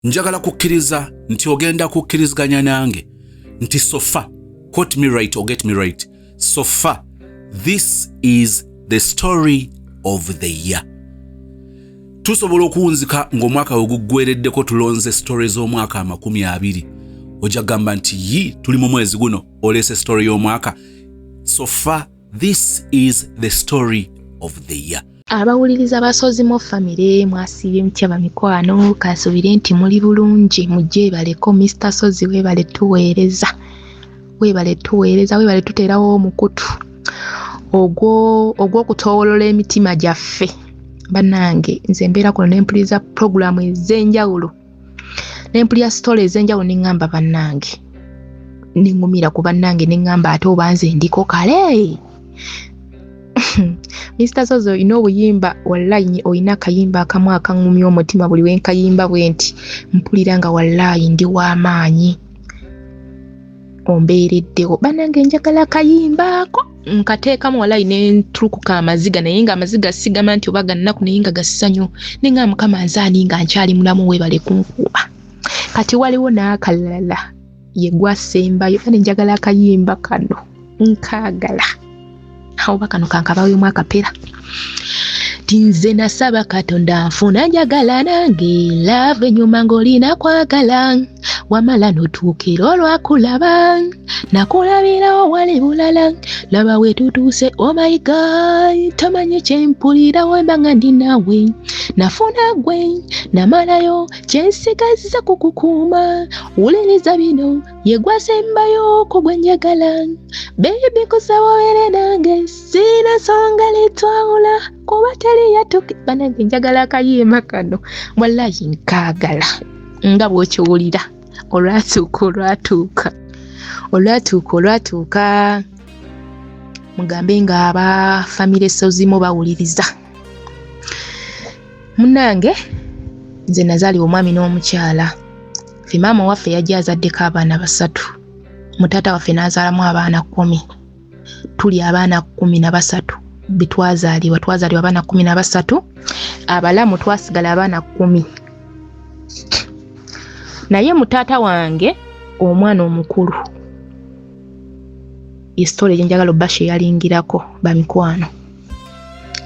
Njagala kukkiriza nti ogenda kukkiriziganya nange nti so far, quote me right or get me right, so far this is the story of the year. Tusobola okuwunzika ng'omwaka we guggwereddeko tulonze story z'omwaka 20, ojja kugamba nti yi tuli mu mwezi guno oleese story y'omwaka. So far this is the story of the year. Abawuliriza ba Sozimo Family, mwasiibye mutya bamikwano? Kansuubire nti muli bulungi. Mujje baleko Mr Sozi, weebale tuweereza, weebale tuweereza, weebale tuteerawo omukutu ogw'okutoowolola emitima gyaffe. Bannange, nze mbeera kuno ne mpuliriza pulogulaamu ez'enjawulo, ne mpulira sitole ez'enjawulo, ne ŋŋamba bannange, ne ŋŋumira ku bannange, ne ŋŋamba ate oba nze ndiko kale. Mr Sozi, olina obuyimba, wallayi olina akayimba akamu akaŋŋumya omutima. Buli we nkayimba bwe nti mpulira nga wallayi ndi w'amaanyi, ombeereddewo. Bannange, njagala akayimba ako nkateekamu, wallayi ne ntulukuka amaziga, naye nga amaziga sigamba nti oba ga nnaku, naye nga ga ssanyu. Ne ngamba, Mukama, nze ani nga nkyali mulamu? Weebale kunkuuma. Kati waliwo n'akalala ye gwasembayo, ane njagala akayimba kano nkaagala, oba kano kankabawemu akapera ti nze nasaba Katonda nfuna njagala nange love enyuma ng'olina kwagala wamala n'otuukira olwakulaba nakulabirawo wali bulala laba we tutuuse. Oh my God, tomanyi kyempulira wemba nga ndi naawe. Nafuna gwe namalayo kyensigazza kukukuuma. Wuliriza bino, ye gwasembayo ku gwe njagala. Baby, nkusaba obeere nange, siina nsonga litwawula kuba teri yatuke. Banange, njagala akayimba kano, wallayi nkaagala nga bw'okiwulira. Olwatuuka, olwatuuka, olwatuuka, olwatuuka, mugambe nga aba family Sozimo bawuliriza. Munnange, nze nazaalibwa omwami n'omukyala. Ffe maama waffe yajja azaddeko abaana basatu, mutaata waffe n'azaalamu abaana 10. Tuli abaana 13 be twazaalibwa. Twazaalibwa abaana 13, abalamu twasigala abaana 10. Naye mutaata wange omwana omukulu, ye story gye njagala obbasha eyalingirako. Bamikwano,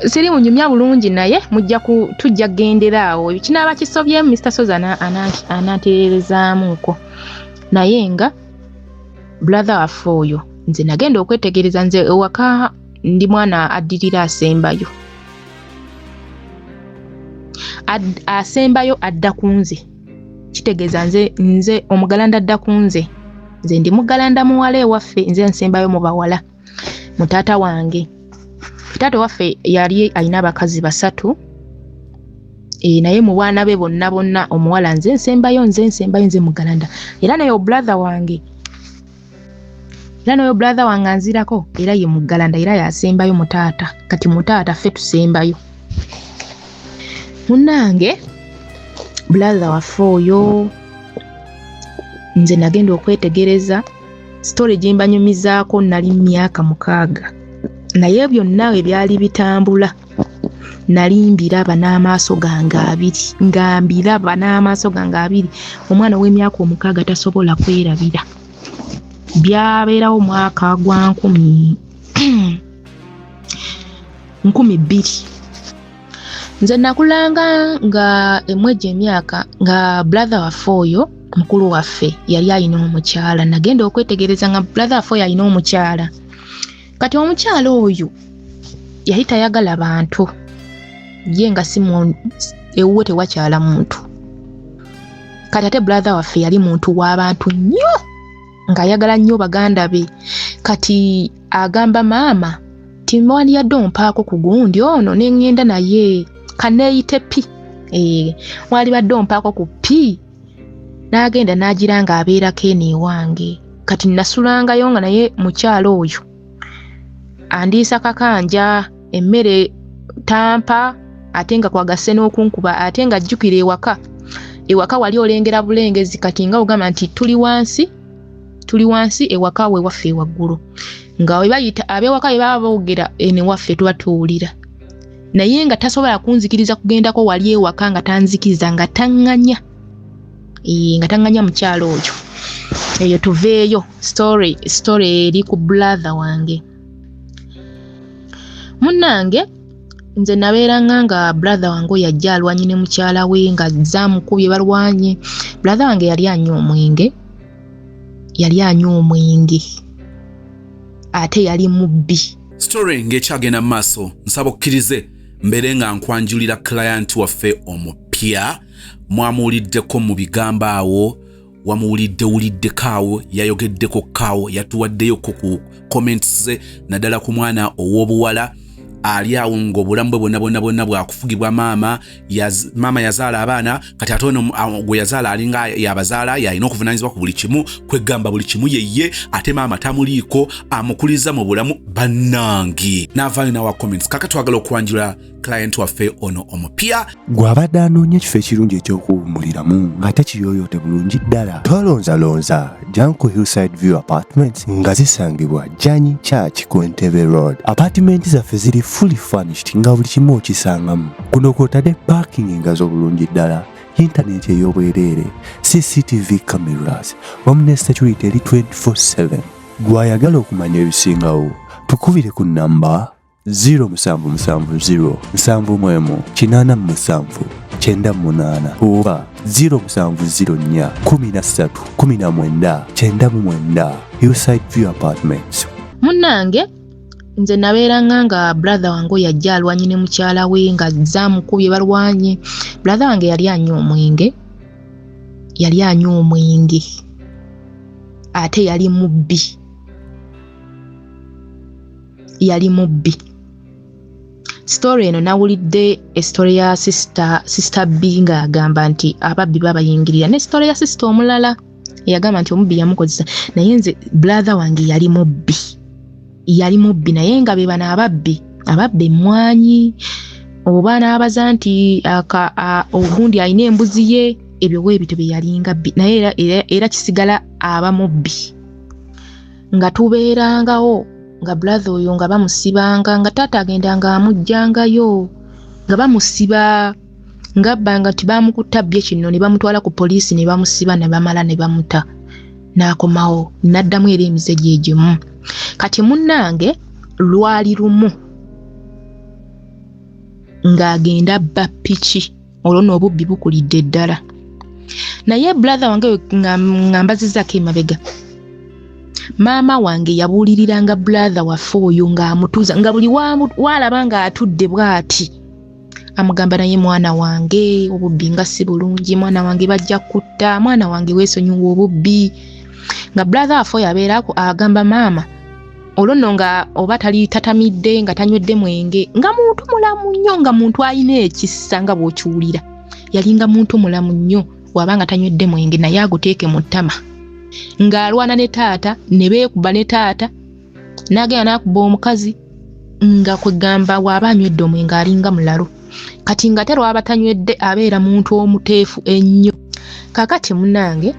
siri munyumya bulungi, naye mujja ku tujja kugendera awo. Kinaaba kisobyemu, Mr Sozi ananteerezaamuuko. Naye nga brother waffe oyo, nze nagenda okwetegereza, nze ewaka ndi mwana addirira asembayo. Asembayo adda ku nze, kitegeeza nze omugalanda adda ku nze. Nze ndi mugalanda muwala ewaffe, nze nsembayo mu bawala mu taata wange. Taata waffe yali alina abakazi basatu e, naye mu baana be bonna bonna omuwala nze nsembayo, nze nsembayo, nze mugalanda. Era naye obrother wange, era naye brother wange anzirako, era ye mugalanda, era yasembayo mu taata. Kati mu taata ffe tusembayo. Munnange, brother waffe oyo, nze nagenda okwetegereza story gye mbanyumizaako nali myaka 6, naye byonna ebyali bitambula nali mbiraba n'amaaso gange abiri, nga mbiraba n'amaaso gange abiri. Omwana ow'emyaka 6 tasobola kwerabira byabeerawo. Mwaka gwa 2000. Nze nakulanga nga emwegyo emyaka nga brother waffe oyo mukulu waffe yali alina omukyala. Nagenda okwetegereza nga brother waffe oyo alina omukyala. Kati omukyala oyo yali tayagala bantu, ye nga si ewuwe tewakyala muntu. Kati ate brother waffe yali muntu w'abantu nnyo, ng'ayagala nnyo baganda be. Kati agamba maama ti wandiyadde ompaako ku gundi ono ne ŋŋenda naye kaneeyite pi e, walibadde ompaako ku pi. N'agenda n'agira ng'abeerako eno ewange. Kati nasulangayo nga naye mukyalo oyo andiisa kakanja, emmere tampa, ate nga kwagasse n'okunkuba. Ate nga jjukira ewaka, ewaka wali olengera bulengezi. Kati nga ogamba nti tuli wansi, tuli wansi ewaka we waffe waggulu, nga we bayita ab'ewaka bwe baba boogera eno ewaffe tuba tuwulira. Naye nga tasobola kunzikiriza kugendako wali ewaka, nga tanzikiriza, nga taŋŋanya. Nga tanganya mukyala oyo. Eyo tuveeyo, story eri ku brother wange. Munnange nze nabeeranga nga brother wange oyo ajja alwanye ne mukyala we, nga zaamukubye balwanye. Brother wange yali anywa omwenge, yali anywa omwenge ate yali mubbi. Story ng'ekyagenda mu maaso, nsaba okkirize mbeere nga nkwanjulira client waffe omupya. Mwamuwuliddeko mu bigambo awo, wamuwulidde wuliddeko awo, yayogeddeko kaawo, yatuwaddeyoko ku comments ze, naddala ku mwana ow'obuwala ali awo ng'obulamu bwe bwonna bwonna bwonna bwakufugibwa maama. Maama yazaala abaana, kati ate ono gwe yazaala alinga yabazaala, yalina okuvunaanyizibwa ku buli kimu, kwegamba buli kimu yeye, ate maama tamuliiko amukuliza mu bulamu. Bannange, n'avaayo n'awa comments. Kaka twagala okwanjula client waffe ono omupya. Gw'abadde anoonya ekifo ekirungi eky'okuwummuliramu ng'ate kiyooyoote bulungi ddala, tolonzalonza. Janku Hillside View Apartments nga zisangibwa Janyi Church ku Entebbe Road. Apartment zaffe ziri fully furnished nga buli kimu okisangamu. Kuno kw'otadde parking engazi obulungi ddala, intaneti ey'obwereere, CCTV cameras wamu ne security eri 24/7. Gw'ayagala okumanya ebisingawo, tukubire ku namba 0770 71 87 98 oba 0704 13 19 99. Hillside View Apartments. Munnange nze nabeeranga nga brother wange oyo ajja alwanye ne mukyala we, nga zaamukubye balwanye. Brother wange yali anywa omwenge, yali anywa omwenge ate yali mubbi, yali mubbi. Story eno nawulidde estory ya sister B ng'agamba nti ababbi babayingirira, ne story ya sister omulala eyagamba nti omubbi yamukozesa. Naye nze brother wange yali mubbi, yali mubbi, naye nga be bano ababbi ababba emmwanyi, oba n'abaza nti ogundi alina embuzi ye, ebyo weebityo bye yalinga bbi. Naye era kisigala aba mubbi. Nga tubeerangawo nga brother oyo nga bamusibanga, nga taata agenda nga amugjangayo, nga bamusiba, nga bbanga nti bamukutta bbye kino, ne bamutwala ku poliisi ne bamusiba, ne bamala ne bamuta, n'akomawo n'addamu era emize gye gimu. Kati munnange lwali lumu ng'agenda bba piki, olwo n'obubbi bukulidde ddala. Naye brother wange nga mbazizaako emabega, maama wange yabuuliriranga brother waffe oyo ng'amutuuza, nga buli waalaba ng'atudde bw'ati amugamba, naye mwana wange obubbi nga si bulungi, mwana wange bajja kutta, mwana wange weesonyiwa obubbi. Nga brother waffe oyo abeerako agamba maama, olwo nno nga oba tali tatamidde, nga tanywedde mwenge, nga muntu mulamu nnyo, nga muntu alina ekisa nga bw'okiwulira, yalinga muntu mulamu nnyo. Waba nga tanywedde mwenge naye aguteeke mu ttama, ng'alwana ne taata ne beekuba ne taata, n'agenda n'akuba omukazi, nga kwegamba bw'aba anywedde omwenge alinga mulalu. Kati nga te lwaba tanywedde abeera muntu omuteefu ennyo. Kaakati munnange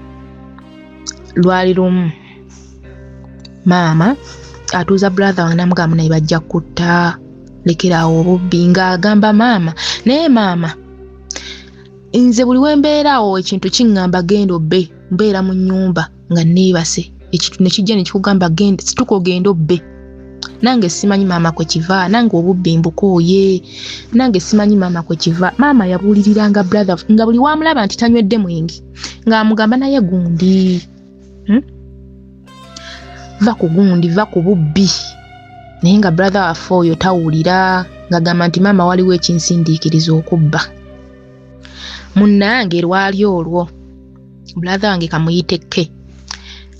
lwali lumu maama atuuza brother wange n'amugamba, naye bajja kutta, lekeraawo obubbi. Ng'agamba maama, naye maama nze buli we mbeera awo ekintu kiŋŋamba genda obbe. Mbeera mu nnyumba nga neebase, ekintu ne kijja ne kikugamba genda, situka ogende obbe. Nange simanyi maama kwe kiva, nange obubbi mbukooye, nange simanyi maama kwe kiva. Maama yabuuliriranga brother nga buli wamulaba nti tanywedde mwenge ng'amugamba, naye gundi, Va ku gundi, va ku bubbi. Naye nga brother waffe oyo tawulira, ng'agamba nti maama waliwo ekinsindiikiriza okubba. Munnange lwali olwo brother wange kamuyite ke,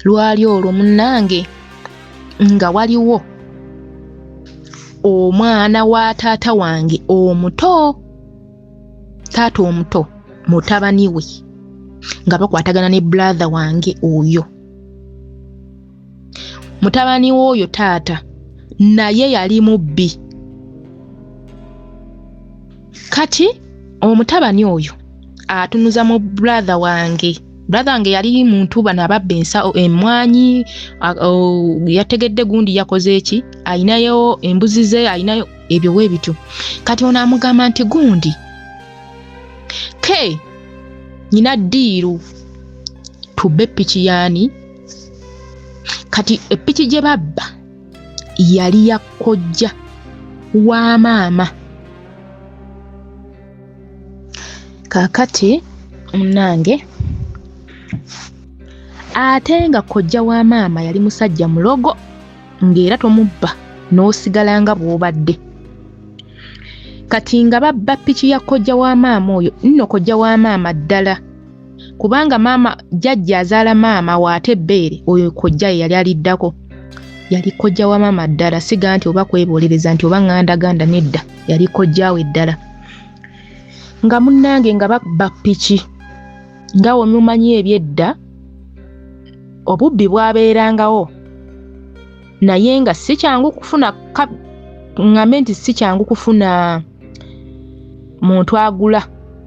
lwali olwo munnange nga waliwo omwana wa taata wange omuto, taata omuto mutabani we, nga bakwatagana ne brother wange oyo. Mutabani w'oyo taata naye yali mubbi. Kati omutabani oyo atunuza mu brother wange. Brother wange yali muntu bano ababba ensawo emmwanyi, yategedde gundi yakoze eki, ayinayo embuzi ze, ayinayo ebyo weebityo. Kati ono amugamba nti gundi ke nyina ddiiru. Tubbe piki yaani? Kati epiki gye babba yali ya kojja wa maama. Kaakati munnange, ate nga kojja wa maama yali musajja mulogo, ng'era tomubba n'osigala nga bw'obadde. Kati nga babba piki ya kojja wa maama oyo, nno kojja wa maama ddala, kubanga maama jjajja azaala maama waate ebbeere, oyo kojja ye yali aliddako, yali kojja wa maama ddala. Siga nti oba kwebolereza nti oba ŋŋandaganda, nedda, yali kojjaawe ddala. Nga munnange nga babba piki, nga wemumanyi ebyedda obubbi bwabeerangawo, naye nga si kyangu kufuna, ŋŋambe nti si kyangu kufuna muntu agula,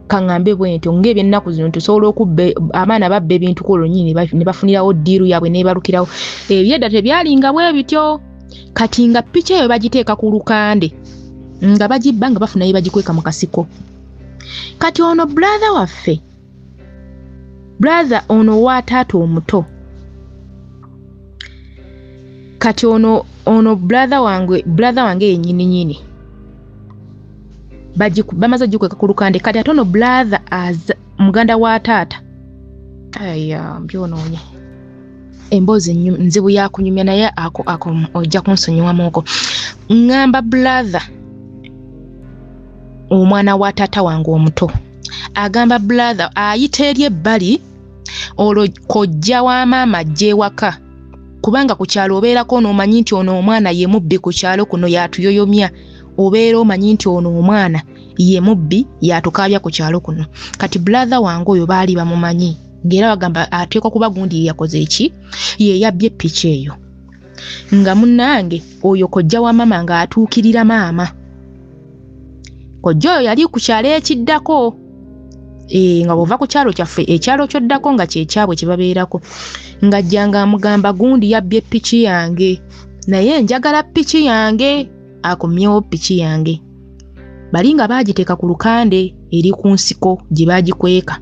kaŋŋambe bwe ntyo. Ng'ebyennaku zino tusobola okubba, abaana babba ebintu ku olwo nnyini ne bafunirawo ddiiru yaabwe neebalukirawo. Ebyedda tebyalinga bwe bityo. Kati nga piki eyo bagiteeka ku lukande, nga bagibba nga bafuna ye bagikweka mu kasiko. Kati ono brother waffe, brother ono wa taata omuto, kati ono brother wange yennyini nyini, bamaze ogikweka ku lukande. Kati ate ono brother muganda wa taata, aya mbyonoonye emboozi nzibu yakunyumya, naye ako ojja kunsonyiwamuko. Ŋŋamba brother omwana wa taata wange omuto agamba brother ayita eri ebbali, olwo kojja wa maama ajja ewaka, kubanga ku kyalo obeerako n'omanyi nti ono omwana ye mubbi ku kyalo kuno, yatuyoyomya. Obeera omanyi nti ono omwana ye mubbi, yatukaabya ku kyalo kuno. Kati brother wange oyo baali bamumanyi, ng'era bagamba ateekwa kuba gundi ye yakoze eki, ye yabbye ppiki eyo. Nga munnange oyo kojja wa maama ng'atuukirira maama. Kojja oyo yali ku kyalo ekiddako, nga bw'ova ku kyalo kyaffe, ekyalo kyoddako nga kyekyabwe kye babeerako. Ng'ajja ng'amugamba, gundi yabbye ppiki yange, naye njagala ppiki yange, akomyewo ppiki yange. Bali nga baagiteeka ku lukande eri ku nsiko gye baagikweka.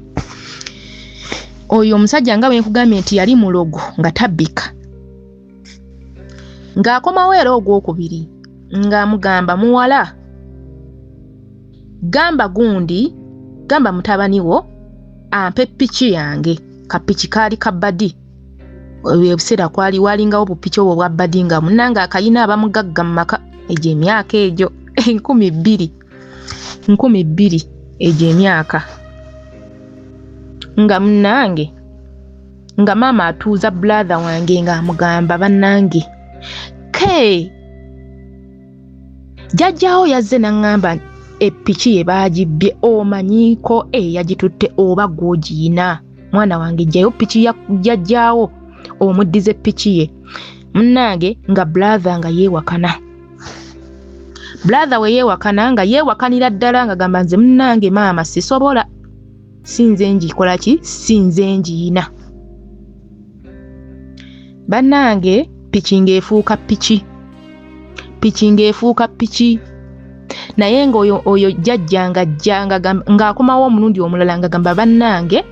Oyo omusajja nga bwe nkugambye nti yali mulogo nga tabbika, ng'akomawo era ogwokubiri ng'amugamba, muwala, gamba gundi, gamba mutabani wo ampe ppiki yange. Kapiki kaali kabadi, ebiseera kwali walingawo bupiki obwo bwa badi, nga munnange akayina abamugagga mu maka. Egyo emyaka egyo 2000, 2000, egyo emyaka, nga munnange nga maama atuuza brother wange ng'amugamba, bannange ke jjajjaawo yazze n'aŋŋamba epiki ye baagibbye, omanyiiko eyagitutte oba gw'ogiyina? Mwana wange, jjayo piki ya jjajjaawo omuddize piki ye. Munnange nga brother nga yeewakana, brother we yeewakana, nga yeewakanira ddala, nga gamba nze munnange maama sisobola, si nze ngikola ki, si nze ngiyina. Bannange, piki ng'efuuka piki, piki ng'efuuka piki. Naye ng'oyo oyo jjajja ng'ajja ng'akomawo omulundi omulala nga gamba, bannange,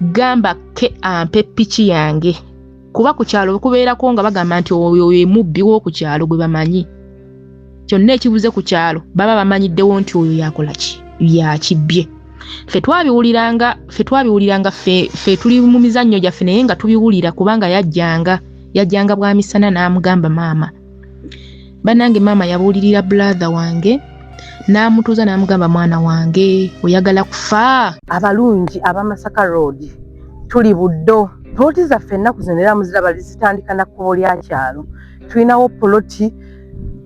gamba ke ampe piki yange, kuba ku kyalo kubeerako nga bagamba nti oyo ye mubbi w'oku kyalo gwe bamanyi. Kyonna ekibuze ku kyalo baba bamanyiddewo nti oyo yakola ki, yakibbye. Ffe twabiwuliranga ffe tuli mu mizannyo gyaffe, naye nga tubiwulira kubanga yajjanga bwa misana n'amugamba maama. Bannange, maama yabuulirira brother wange n'amutuuza n'amugamba, mwana wange, oyagala kufa? Abalungi ab'Amasaka Road, tuli Buddo. Poloti zaffe ennaku zino era muziraba zitandika na kkubo lya kyalo. Tulinawo poloti,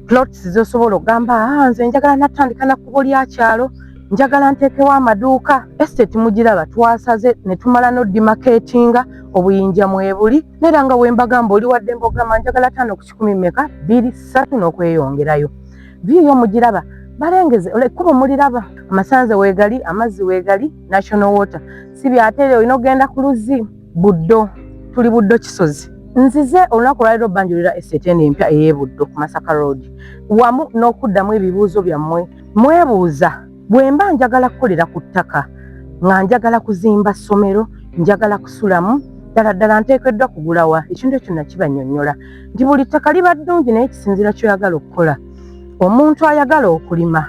plots zosobola okugamba, ah, nze njagala natandika na kkubo lya kyalo, njagala nteekewo amaduuka. Estate mugiraba, twasaze ne tumala n'odemarcatinga obuyinja mwebuli, neera nga wembagamba oli waddembe ogamba njagala 50 ku 100 meka 2 3 n'okweyongerayo. View yo mugiraba, balengeze ekkubo muliraba, amasanze weegali, amazzi weegali, National Water si byateere, olina okugenda ku luzzi. Buddo, tuli Buddo Kisozi. Nzize olunaku olwaliro banjulira estate eno empya ey'Ebuddo ku Masaka Road, wamu n'okuddamu ebibuuzo byammwe mwebuuza. Bwe mba njagala kukolera ku ttaka, nga njagala kuzimba ssomero, Njagala kusulamu ddala ddala, nteekeddwa kugulawa? Ekintu ekyo nakibanyonnyola nti buli ttaka liba ddungi, naye kisinziira kyoyagala okukola. Omuntu ayagala okulima,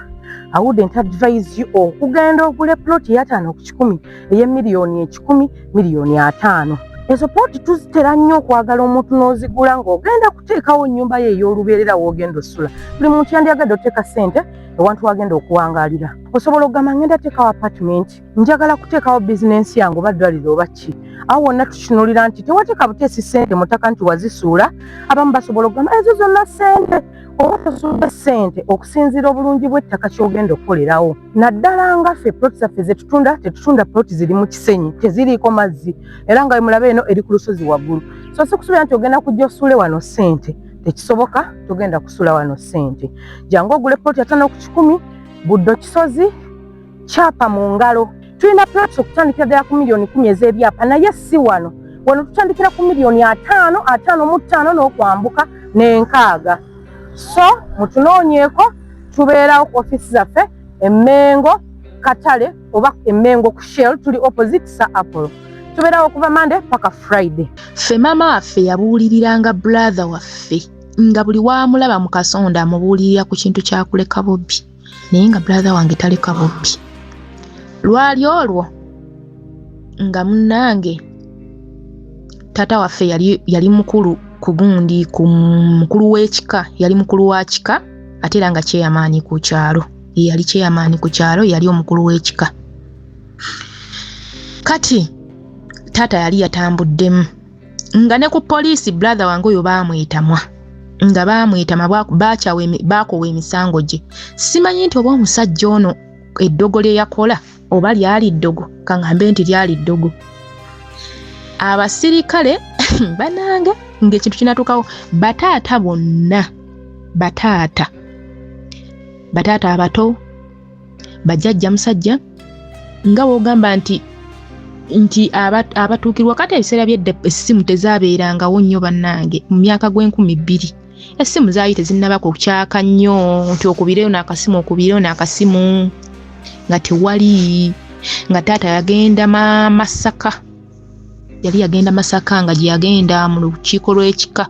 I wouldn't advise you okugenda ogula ploti 50 ku 100 ey'emiliyoni 100, miliyoni 50. Ezo ploti tuzitera nnyo okwagala omuntu n'ozigula ng'ogenda kuteekawo nnyumba ye ey'olubeerera w'ogenda osula. Buli muntu yandyagadde oteeka ssente ewantu wagenda okuwangaalira. Osobola okugamba, ngenda teekawo apartment, njagala kuteekawo bizinensi yange oba ddwaliro oba ki. Awo wonna tukinuulira nti tewateeka buteesi ssente mu ttaka nti wazisuula. Abamu basobola okugamba ezo zonna ssente oba tosuula ssente okusinziira obulungi bw'ettaka ky'ogenda okukolerawo. Naddala nga ffe ploti zaffe zetutunda, tetutunda ploti ziri mu kisenyi, teziriiko mazzi, era nga wemulaba eno eri ku lusozi waggulu. So sikusuubira nti ogenda kujja osuule wano ssente, tekisoboka. Togenda kusula wano ssente. Jangu ogule ploti 50 ku 100, Buddo Kisozi, kyapa mu ngalo. Tulina plots okutandikira ddala ku miliyoni 10 ez'ebyapa, naye si wano. Wano tutandikira ku miliyoni 50, 55 n'okwambuka n'enkaaga. So mutunoonyeeko, tubeerawo ku ofiisi zaffe Emmengo Katale oba Emmengo ku Shell, tuli opposite Sir Apple. Tubeerawo okuva Monday paka Friday. Ffe maama waffe yabuuliriranga brother waffe nga buli waamulaba mu kasonda amubuulirira ku kintu kyakuleka bubbi, naye nga brother wange taleka bubbi. Lwali olwo nga munnange taata waffe yali mukulu ku gundi, ku mukulu w'ekika, yali mukulu wa kika ate era nga kyeyamaanyi ku kyalo. Ye yali kyeyamaanyi ku kyalo, yali omukulu w'ekika. Kati taata yali yatambuddemu nga ne ku poliisi brother wange oyo baamwetamwa, nga baamwetama, bakyawa baakowa emisango gye. Simanyi nti oba omusajja ono eddogo lye yakola oba lyali ddogo, kaŋŋambe nti lyali ddogo. Abasirikale banange, ng'ekintu kinatuukawo, bataata bonna, bataata abato, bajjajja musajja, nga w'ogamba nti abatuukirwa. Kati ebiseera byedda essimu tezaabeerangawo nnyo bannange. Mu myaka gw'2000 essimu zaali tezinnaba kukyaka nnyo nti okubireyo n'akasimu, okubireyo n'akasimu, nga tewali. Nga taata yagenda Masaka, yali yagenda Masaka, nga gye yagenda mu lukiiko lw'ekika,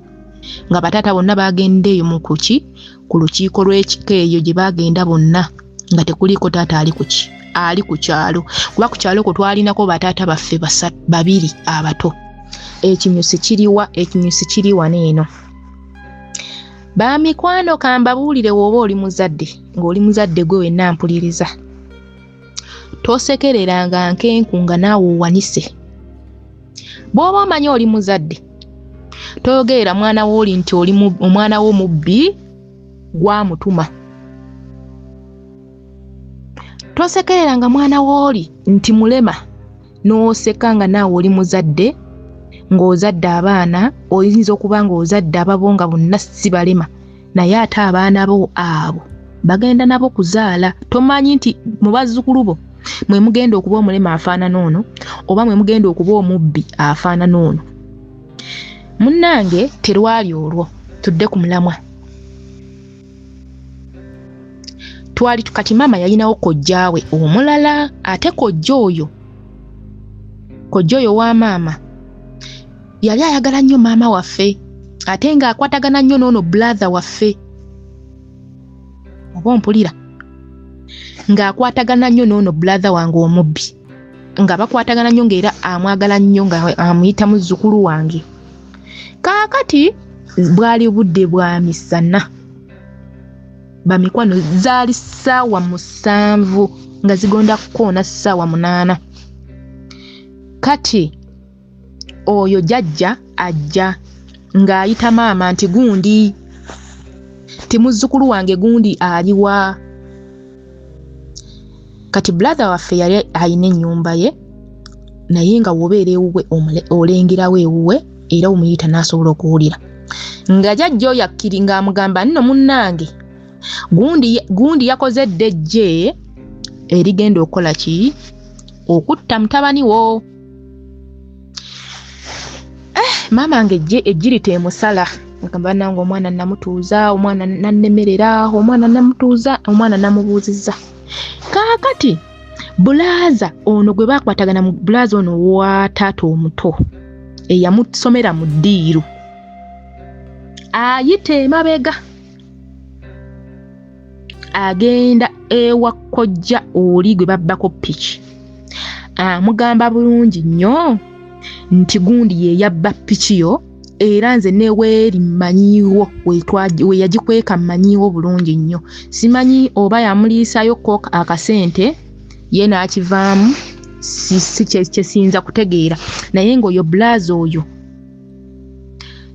nga bataata bonna bagenda eyo mu kuki, ku lukiiko lw'ekika. Eyo gye bagenda bonna nga tekuliiko taata ali kuki, ali ku kyalo, kuba ku kyalo okwo twalinako bataata baffe babiri abato. Ekinyusi kiriwa? Ekinyusi kiri wano eno. Bamikwano, kambabuulire, w'oba oli muzadde, ng'oli muzadde gwe wenna mpuliriza, tosekereranga nkenku nga naawe owanise. Bw'oba omanyi oli muzadde, toyogerera mwana wooli nti oli omwana wo mubbi gwamutuma. Tosekereranga mwana wooli nti mulema n'oseka nga naawe oli muzadde, ng'ozadde abaana. Oyinza okuba ng'ozadde ababo nga bonna si balema, naye ate abaana bo abo bagenda nabo kuzaala. Tomanyi nti mu bazzukulu bo mwe mugenda okuba omulema afaanana ono, oba mwe mugenda okuba omubbi afaanana ono. Munnange, terwali olwo, tudde ku mulamwa. Twali kati maama yalinawo kojjaawe omulala, ate kojja oyo wa maama yali ayagala nnyo maama waffe, ate ng'akwatagana nnyo n'ono brother waffe, oba ompulira, ng'akwatagana nnyo n'ono brother wange omubbi, nga bakwatagana nnyo, ng'era amwagala nnyo, nga amuyita muzzukulu wange. Kaakati bwali budde bwa misana, bamikwano, zaali ssaawa 7 nga zigonda kukoona ssaawa 8. Kati oyo jjajja ajja ng'ayita maama nti gundi, ti muzzukulu wange gundi aliwa? Kati brother waffe yali alina ennyumba ye, naye nga wobeera ewuwe olengerawo ewuwe, era omuyita n'asobola okuwulira. Nga jjajja oyo akkiri ng'amugamba nno, munnange gundi, gundi yakoze eddejje erigenda okukola ki, okutta mutabani wo. Maama nga ejjiri temusala, agamba, nange omwana namutuuza, omwana nannemerera, omwana namutuuza, omwana namubuuzizza. Kaakati Bulaaza ono gwe bakwatagana mu bulaaza ono wa taata omuto eyamusomera mu ddiiru ayita emabega agenda ewa kojja oli gwe babbako piki amugamba bulungi nnyo nti gundi ye yabba piki yo era nze neweeri mmanyiiwo we yagikweka mmanyiiwo bulungi nnyo simanyi oba yamuliisayo ko akasente ye n'akivaamu si kyesiyinza kutegeera naye ng'oyo bulaaza oyo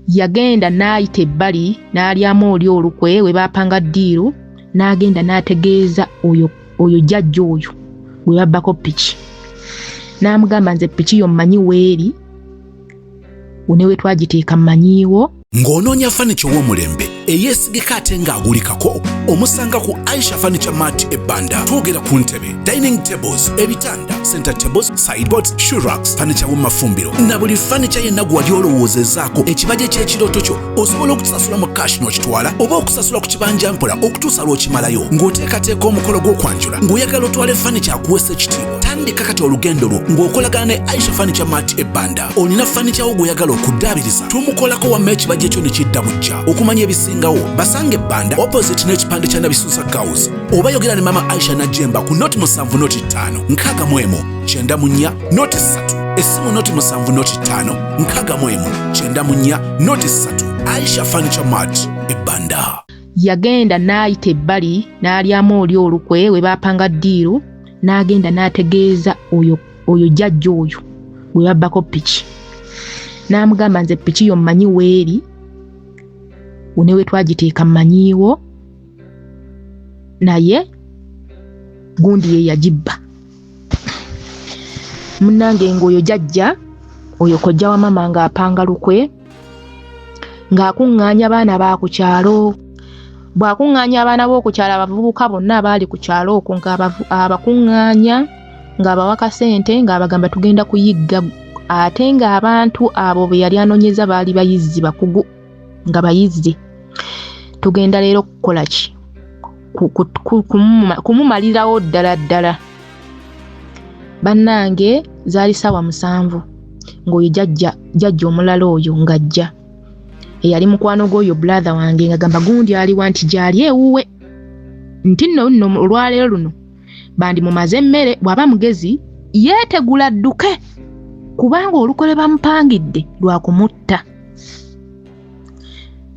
yagenda n'ayita ebbali n'alyamu oli olukwe we baapanga ddiiru n'agenda n'ategeeza oyo oyo jjajja oyo gwe babbako piki n'amugamba nze piki yo mmanyi weeri ne we twagiteeka mmanyiiwo. Ng'onoonya fanica ow'omulembe eyeesigika ate ng'agulikako, omusanga ku Aisha Furniture Mart ebbanda. Twogera ku ntebe, dining tables, ebitanda, center tables, sideboards, shoe racks, furniture w'omu na buli furniture yenna gwe wali olowoozezaako. Ekibajje ky'ekirooto kyo osobola okutusasula mu cash n'okitwala oba okusasula ku kibanja mpola okutuusa lw'okimalayo. Ng'oteekateeka omukolo gw'okwanjula, ng'oyagala otwale furniture akuweesa ekitiibwa, tandika kati olugendo lwo ng'okolagana ne Aisha Furniture Mart ebbanda. Olina furniture wo gw'oyagala okuddaabiriza, tumukolako wamma ekibajje kyo ne kidda bujja. Okumanya ebisingawo, basanga ebbanda opposite n'ekipande kya Nabisusa Girls, oba yogera ne Mama Aisha Najemba ku 070 05 61 94 03. Essimu 070 05 61 94 03. Aisha Furniture Mart ebbanda. Yagenda n'ayita ebbali n'alyamu oli olukwe we baapanga ddiiru n'agenda n'ategeeza oyo oyo jjajja oyo gwe babbako piki n'amugamba nze piki yo mmanyi weeri ne we twagiteeka mmanyiiwo naye gundi ye yagibba. Munnange ng'oyo jjajja oyo kojja wa mama ng'apanga lukwe ng'akuŋŋaanya baana ba ku kyalo. Bw'akuŋŋaanya abaana b'oku kyalo, abavubuka bonna abaali ku kyalo okwo ng'abakuŋŋaanya, ng'abawa kasente, ng'abagamba tugenda kuyigga. Ate ng'abantu abo be yali anoonyeza baali bayizzi bakugu, nga bayizzi, tugenda leero kukola ki? Kumumalirawo ddala ddala. Bannange, zaali ssaawa 7 ng'oyo jjajja jjajja omulala oyo ng'ajja eyali mukwano gw'oyo brother wange, ng'agamba gundi aliwa? Nti gy'ali ewuwe. Nti nno nno olwaleero luno bandi mumaze emmere, bw'aba mugezi yeetegula adduke kubanga olukwe lwe bamupangidde lwa kumutta.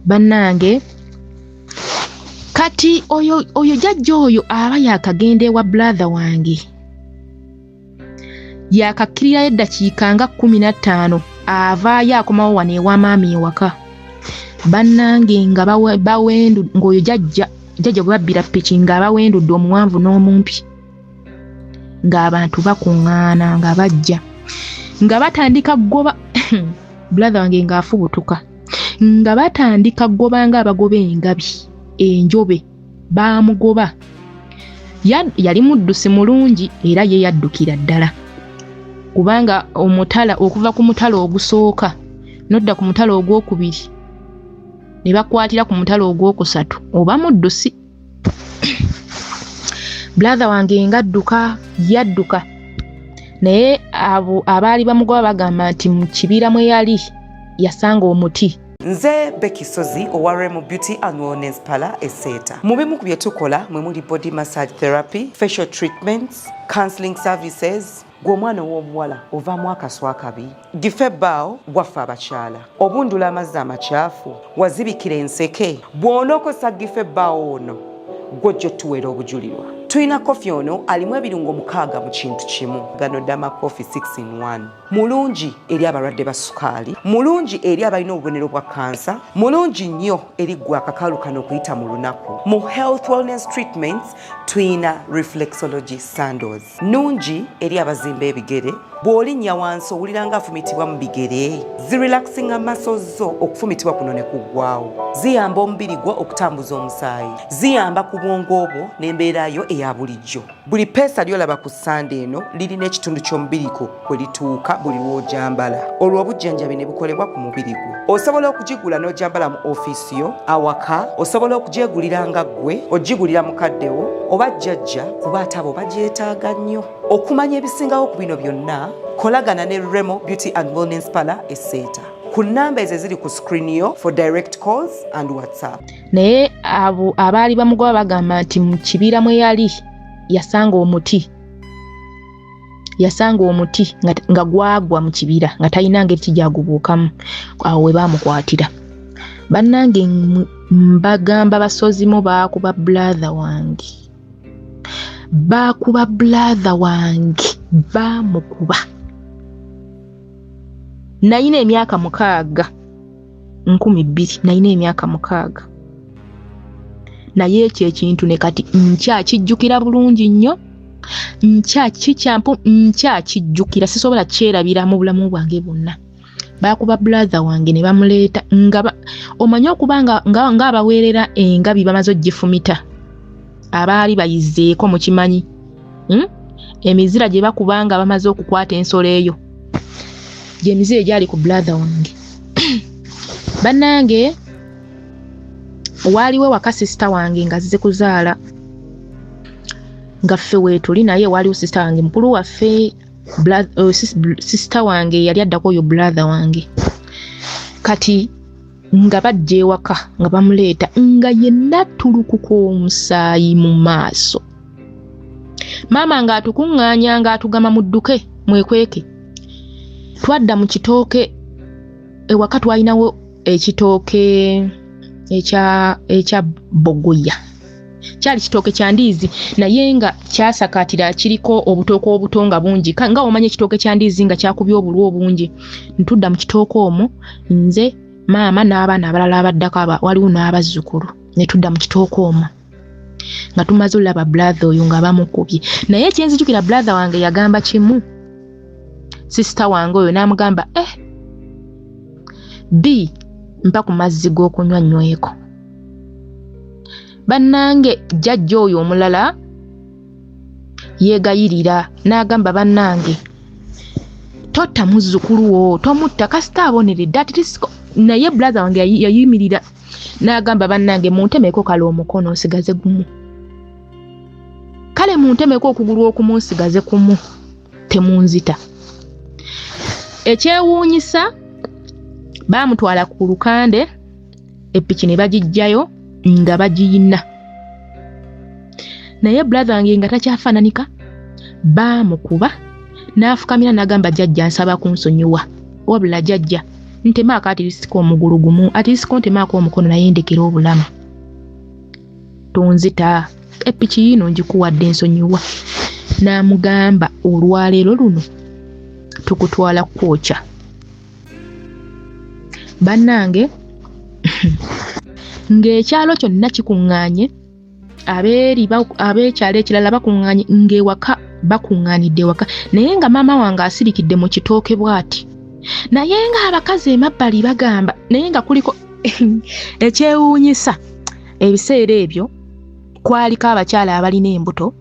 Bannange, kati oyo oyo jjajja oyo aba yakagenda ewa brother wange, yakakkirirayo eddakiika nga 15, avaayo akomawo wano ewa maami ewaka. Bannange, nga bawendu ng'oyo jjajja jjajja gwe babbira piki ng'abawendudde omuwanvu n'omumpi, ng'abantu bakuŋŋaana nga bajja nga batandika kugoba brother wange, ng'afubutuka nga batandika kugoba ng'abagoba engabi enjobe. Baamugoba, yali muddusi mulungi era ye yaddukira ddala kubanga omutala, okuva ku mutala ogusooka n'odda ku mutala ogwokubiri ne bakwatira ku mutala ogwokusatu, oba muddusi. Brother wange ng'adduka, yadduka, naye abo abaali bamugoba bagamba nti mu kibira mwe yali yasanga omuti. Nze Becky Sozi owa Remo Beauty and Wellness Parlour Eseeta. Mu bimu ku bye tukola mwe muli body massage therapy, facial treatments, counseling services. Gwe omwana ow'obuwala ovaamu akaswa akabi, gife ebbaawo waffe abakyala, obundula amazzi amakyafu, wazibikira enseke, bw'onookozesa gife ebbaawo ono gwojja otuweera obujulirwa. Tulina kofi ono alimu ebirungo 6 mu kintu kimu. Gano Dama Coffee 6 in 1 mulungi eri abalwadde ba sukaali, mulungi eri abalina obubonero bwa kansa, mulungi nnyo eri ggwe akakalu kano okuyita mu lunaku. Mu health wellness treatments tuyina reflexology sandals, nungi eri abazimba ebigere. Bw'olinnya wansi owulira nga afumitibwa mu bigere, zirelaxinga muscles zo, okufumitibwa kuno ne kuggwawo. Ziyamba omubiri gwo okutambuza omusaayi, ziyamba ku bwongo bwo n'embeera yo eya bulijjo. Buli peesa ly'olaba ku ssande eno lirina ekitundu ky'omubiri gwo kwe lituuka buli lw'ogyambala, olwo obujjanjabi ne bukolebwa ku mubiri gwo. Osobola okugigula n'ogyambala mu ofiisi yo, awaka, osobola okugyegulira nga ggwe, ogigulira mukadde wo oba jjajja kuba ate abo bagyetaaga nnyo. Okumanya ebisingawo ku bino byonna, kolagana ne Remo Beauty and Wellness Parlour e Seeta ku nnamba ezo eziri ku screen yo for direct calls and WhatsApp. Naye abo abaali bamugoba bagamba nti mu kibira mwe yali yasanga omuti, yasanga omuti nga gwagwa mu kibira nga talina ngeri ki gyagubuukamu, awo we baamukwatira. Bannange mbagamba basozimu baakuba brother wange, baakuba brother wange, baamukuba. Nalina emyaka 6, 2000, nalina emyaka 6. Naye ekyo ekintu ne kati nkyakijjukira bulungi nnyo, nkyakijjukira, sisobola kyerabira mu bulamu bwange bwonna. Baakuba brother wange ne bamuleeta nga omanyi okuba ng'abaweerera engabi bamaze ogifumita, abaali bayizeeko mukimanyi, Emizira gye bakuba nga bamaze okukwata ensolo eyo, gy'emizira egyali ku brother wange. Bannange waaliwo ewaka sister wange nga azze kuzaala, nga ffe weetuli, naye waaliwo sister wange mukulu waffe, sister wange yali addako oyo brother wange. Kati nga bajja ewaka nga bamuleeta nga yenna tulukuka omusaayi mu maaso. Maama ng'atukuŋŋaanya ng'atugamba mudduke mwekweke. Twadda mu kitooke ewaka, twalinawo ekitooke ekya bogoya, kyali kitooke kya ndiizi naye nga kyasakaatira, kiriko obutooke obuto nga bungi, nga omanyi ekitooke kya ndiizi nga kyakubye obulwa obungi. Ntudda mu kitooke omwo nze, maama n'abaana abalala abaddako, waliwo n'abazzukulu, ne tudda mu kitooke omwo nga tumaze olaba brother oyo nga bamukubye. Naye ekyenzijukira brother wange yagamba kimu sister wange oyo, n'amugamba B mpa ku mazzi g'okunywa nyweko. Bannange jjajja oyo omulala yeegayirira n'agamba bannange totta muzzukulu wo, tomutta, kasita aboneredde ati tisiko. Naye brother wange yayimirira n'agamba bannange muntemeko kale omukono nsigaze gumu, kale muntemeko okugulu okumu nsigaze kumu, temunzita. Ekyewuunyisa baamutwala ku lukande, epiki ne bagiggyayo nga bagiyina, naye brother wange nga takyafaananika. Baamukuba n'afukamira n'agamba jjajja nsaba kunsonyiwa, wabula jjajja ntemaako atirisiko omugulu gumu, atirisiko ntemaako omukono naye ndekera obulamu, tonzita, epiki yiino ngikuwadde nsonyiwa. N'amugamba olwaleero luno tukutwala kwokya. Bannange ng'ekyalo kyonna kikuŋŋaanye, ab'ekyalo ekirala bakuŋŋaanye, ng'ewaka bakuŋŋaanidde ewaka, naye nga maama wange asirikidde mu kitooke bw'ati, naye ng'abakazi emabbali bagamba, naye nga kuliko ekyewuunyisa ebiseera ebyo kwaliko abakyala abalina embuto.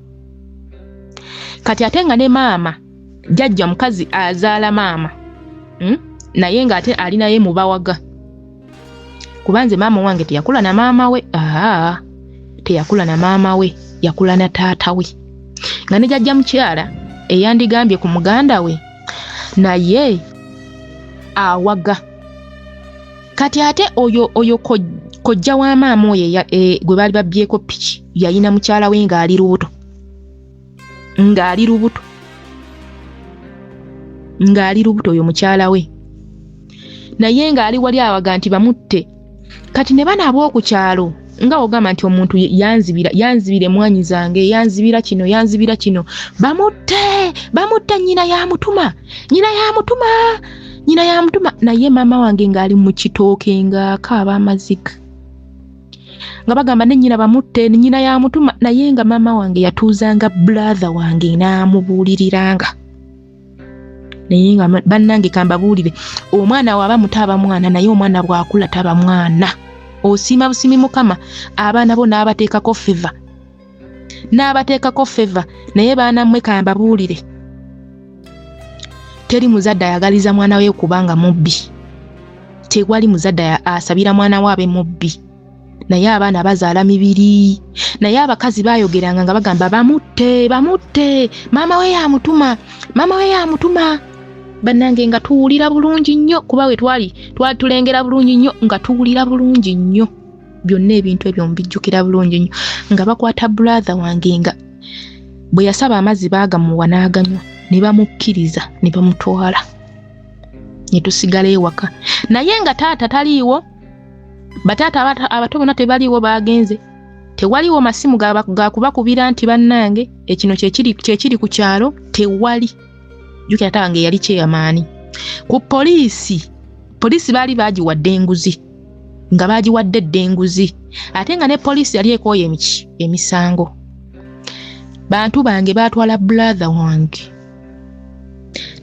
Kati ate nga ne maama jjajja mukazi azaala maama, Naye ng'ate ali naye mubawaga, kuba nze maama wange teyakula na maama we, teyakula na maama we, yakula na taata we, nga ne jjajja mukyala eyandigambye ku muganda we naye awaga. Kati ate oyo kojja wa maama oyo gwe baali babbyeko piki yalina mukyala we ng'ali lubuto, ng'ali lubuto, ng'ali lubuto oyo mukyala we, naye ng'ali wali awaga nti bamutte. Kati ne bano ab'oku kyalo nga ogamba nti omuntu yanzibira emwanyi zange, yanzibira kino, yanzibira kino, bamutte, bamutte, nnyina yamutuma, nnyina yamutuma, nnyina yamutuma. Naye maama wange ng'ali mu kitooke ng'akaaba amaziga, nga bagamba ne nnyina bamutte, nnyina yamutuma. Naye nga maama wange yatuuzanga brother wange n'amubuuliriranga. Naye nga bannange kambabuulire, omwana waba muto aba mwana, naye omwana bw'akula taba mwana. Osiima busiimi Mukama, abaana bo n'abateekako feva. N'abateekako feva. Naye baana mmwe kambabuulire, teri muzadde ayagaliza mwana we kubanga mubbi. Tewali muzadde asabira mwana we abe mubbi. Naye abaana bazaala mibiri. Naye abakazi baayogeranga nga bagamba bamutte, bamutte, maama we yamutuma, maama we yamutuma. Bannange nga tuwulira bulungi nnyo, kuba we twali twali tulengera bulungi nnyo, nga tuwulira bulungi nnyo byonna ebintu ebyo mbijjukira bulungi nnyo. Nga bakwata brother wange, nga bwe yasaba amazzi baagamuwa n'aganywa, ne bamukkiriza ne bamutwala, ne tusigala ewaka. Naye nga taata taliiwo, bataata abato bonna tebaliiwo, baagenze. Tewaliwo masimu ga kubakubira nti bannange ekino kyekiri ku kyalo, tewali. Jjukira taata wange yali chairman ku poliisi. Poliisi baali baagiwadde enguzi, nga baagiwadde dda enguzi, ate nga ne poliisi yali ekooye emiki emisango. Bantu bange baatwala brother wange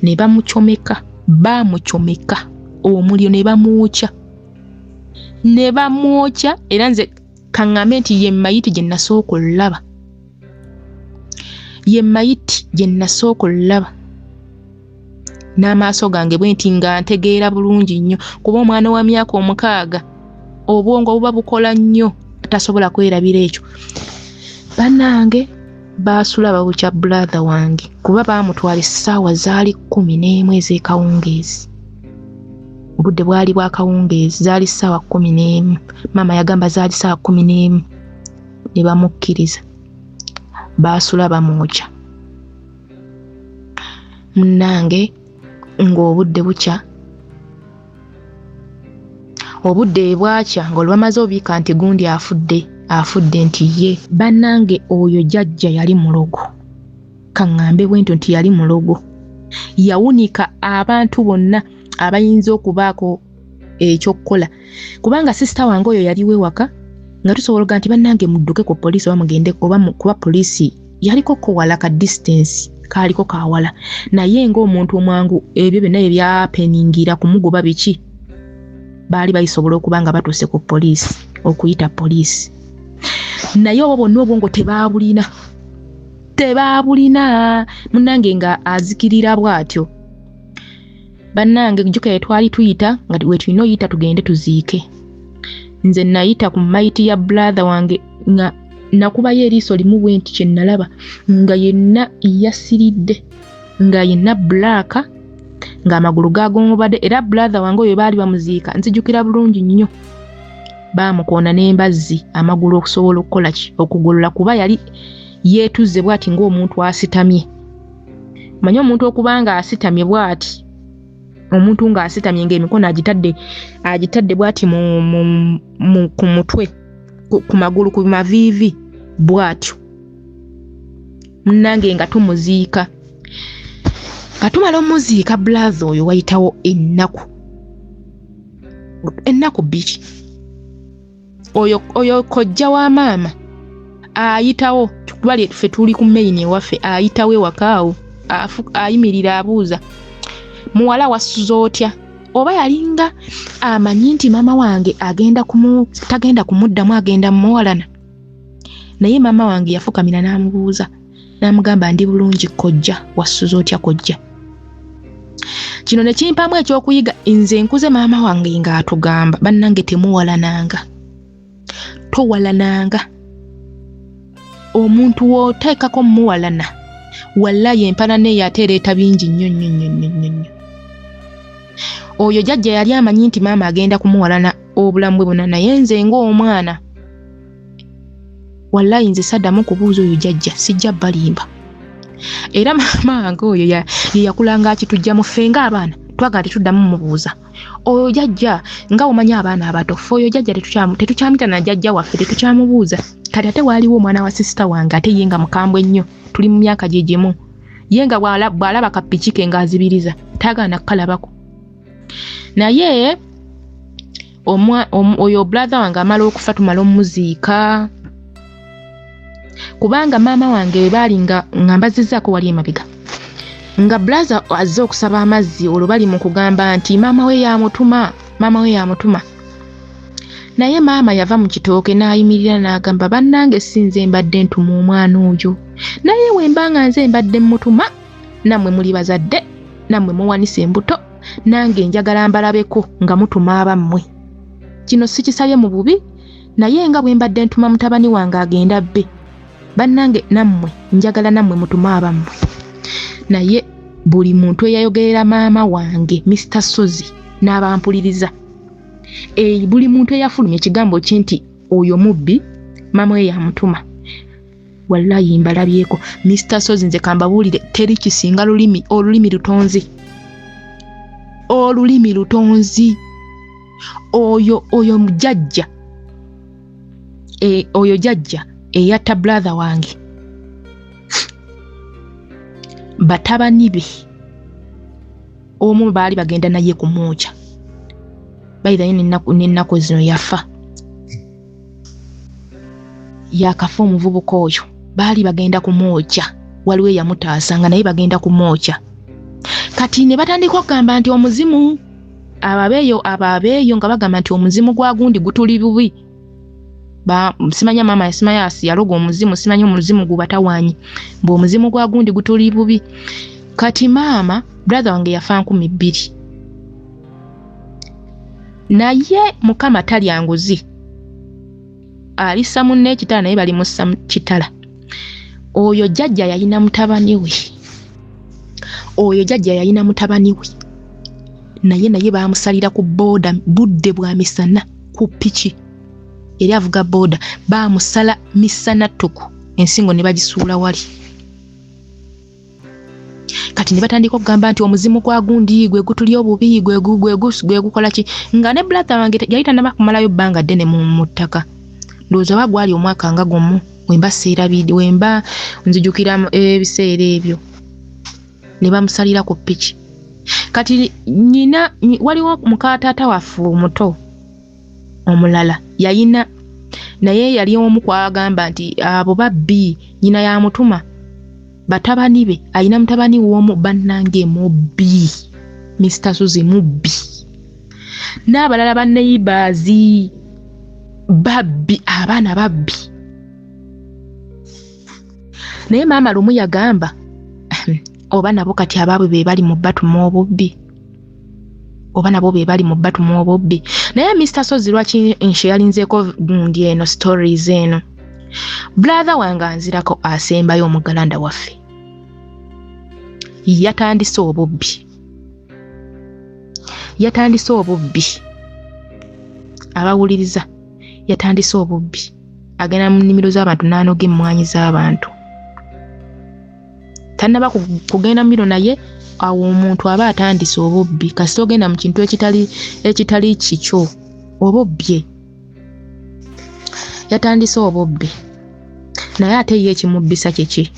ne bamucomeka, baamucomeka omuliro ne bamwokya, ne bamwokya. Era nze kaŋŋambe nti ye mayiti gye nasooka olaba, ye mayiti gye nasooka olaba n'amaaso gange bwe nti, nga ntegeera bulungi nnyo, kuba omwana wa myaka 6 obwongo buba bukola nnyo, tasobola kwerabira ekyo. Bannange baasula babukya brother wange, kuba baamutwala essaawa zaali 11 ez'ekawungeezi. Obudde bwali bwa kawungeezi, zaali ssaawa 11. Maama yagamba zaali ssaawa 11 ne bamukkiriza. Baasula bamwokya. Munnange ng'obudde bukya, obudde bwakya ng'olwamaze obiika nti gundi afudde, afudde nti ye. Bannange oyo jjajja yali mulogo, kaŋŋambe bwe ntyo nti yali mulogo. Yawunika abantu bonna abayinza okubaako ekyokukola, kubanga sisita wange oyo yaliwo ewaka, nga tusobola okuga nti bannange mudduke ku poliisi oba mugende oba kuba poliisi yaliko ko wala, ka distance kaaliko kawala. Naye ng'omuntu omwangu ebyo byonna bye byapeningira kumugoba biki, baali bayisobola okuba nga batuuse ku poliisi okuyita poliisi. Naye obwo bwonna obwongo tebaabulina, tebaabulina. Munnange nga azikirira bw'atyo. Bannange jjukira twali tuyita nga we tulina oyita tugende tuziike. Nze nayita ku mayiti ya brother wange nga nakubayo eriiso limu bwe nti, kye nalaba nga yenna yasiridde, nga yenna black, ng'amagulu gagongobadde. Era brother wange oyo baali bamuziika, nzijukira bulungi nnyo, baamukoona n'embazzi amagulu okusobola okukola ki, okugolola, kuba yali yeetuzze bw'ati ng'omuntu asitamye. Manyi omuntu okuba nga asitamye bw'ati, omuntu ng'asitamye ng'emikono agitadde bw'ati ku mutwe, ku magulu, ku maviivi bw'atyo. Munnange nga tumuziika, nga tumala omuziika brother oyo, wayitawo ennaku 2, oyo kojja wa maama ayitawo, kuba ffe tuli ku main ewaffe, ayitawo ewaka awo, ayimirira abuuza, muwala wasuze otya? Oba yalinga amanyi nti maama wange agenda kumu tagenda kumuddamu, agenda mumuwalana. Naye maama wange yafukamira n'amubuuza n'amugamba, ndi bulungi kojja, wasuze otya kojja? Kino ne kimpaamu ekyokuyiga. Nze nkuze maama wange ng'atugamba, bannange temuwalananga, towalananga omuntu w'oteekako muwalana, wallayi empalana eyo ate ereeta bingi nnyo nnyo nnyo nnyo nnyo nnyo. Oyo jjajja yali amanyi nti maama agenda kumuwalana obulamu bwe bwonna. Naye nze ng'omwana, wallayi nze saddamu kubuuza oyo jjajja, sijja balimba. Era maama wange oyo ye yakulanga akitujjamu ffe ng'abaana, twagala tetuddamu mubuuza oyo jjajja. Nga omanyi abaana abato, ffe oyo jjajja tetukyamuyita na jjajja waffe, tetukyamubuuza. Kati ate waaliwo omwana wa sisita wange, ate ye nga mukambwe nnyo, tuli mu myaka gye gimu, ye nga bw'alaba kapiki ke ng'azibiriza, taagaana nakukalabako. Naye oyo brother wange amala okufa, tumala omuziika, kubanga maama wange bwe baali nga mbazizzaako wali emabega, nga brother azze okusaba amazzi, olwo bali mu kugamba nti maama we yamutuma, maama we yamutuma. Naye maama yava mu kitooke n'ayimirira n'agamba, bannange si nze mbadde ntuma omwana oyo, naye wemba nga nze mbadde mmutuma, nammwe muli bazadde, nammwe muwanise embuto, nange njagala mbalabeko nga mutuma abammwe. Kino sikisabye mu bubi, naye nga bwe mbadde ntuma mutabani wange agenda abbe, bannange nammwe njagala nammwe mutume abammwe. Naye buli muntu eyayogerera maama wange Mister Ssozi n'abampuliriza, buli muntu eyafulumya ekigambo kye nti oyo mubbi, maama we yamutuma, wallayi mbalabyeko. Mister Ssozi, nze kambabuulire, teri kisinga lulimi, olulimi lutonzi, olulimi lutonzi. Oyo jjajja, oyo jjajja eyatta brother wange, batabani be omu baali bagenda naye kumwokya, bayirayo n'ennaku zino yafa, yakafa omuvubuka oyo, baali bagenda kumwokya, waliwo eyamutaasa nga naye bagenda kumwokya. Kati ne batandika okugamba nti omuzimu, ababeeyo nga bagamba nti omuzimu gwa gundi gutuli bubi, simanya maama simanya yaloga omuzimu, simanya omuzimu gubatawaanyi, mbu omuzimu gwa gundi gutuli bubi. Kati maama brother wange yafa 2000, naye Mukama talya nguzi, alissa munne ekitala, naye balimussa kitala. Oyo jjajja yalina mutabani we, oyo jjajja yalina mutabani we, naye baamusalira ku booda budde bwa misana ku piki, yali avuga booda, baamusala misana ttuku, ensingo ne bagisuula wali. Kati ne batandika okugamba nti omuzimu gwa gundi gwe gutuli obubi, gwe gukola ki, nga ne brother wange yali tannaba kumalayo bbanga ddene mu ttaka, ndowooza oba gwali omwaka nga gumu, wemba seerabidde, wemba nzijukira ebiseera ebyo, ne bamusalira ku piki. Kati nnyina, waliwo muka taata waffe omuto omulala yayina, naye yali omu kwagamba nti abo babbi, nnyina yamutuma batabani be, ayina mutabani w'omu, bannange mubbi, Mr Suzy mubbi, n'abalala ba neighbors babbi, abaana babbi. Naye maama lumu yagamba oba nabo kati abaabwe be bali mu batuma obubbi, oba nabo be bali mu batuma obubbi. Naye Mr Ssozi lwaki nsharinzeeko gundi eno stories eno, brother wange anzirako asembayo omugalanda waffe yatandise obubbi, yatandise obubbi, abawuliriza, yatandise obubbi, agenda mu nnimiro z'abantu n'anoga emmwanyi z'abantu, tannaba kugenda miro, naye awo omuntu aba atandise obubbi. Kasita ogenda mu kintu ekitali kikyo oba obbye. Yatandise obubbi, naye ate ye ekimubbisa kiki?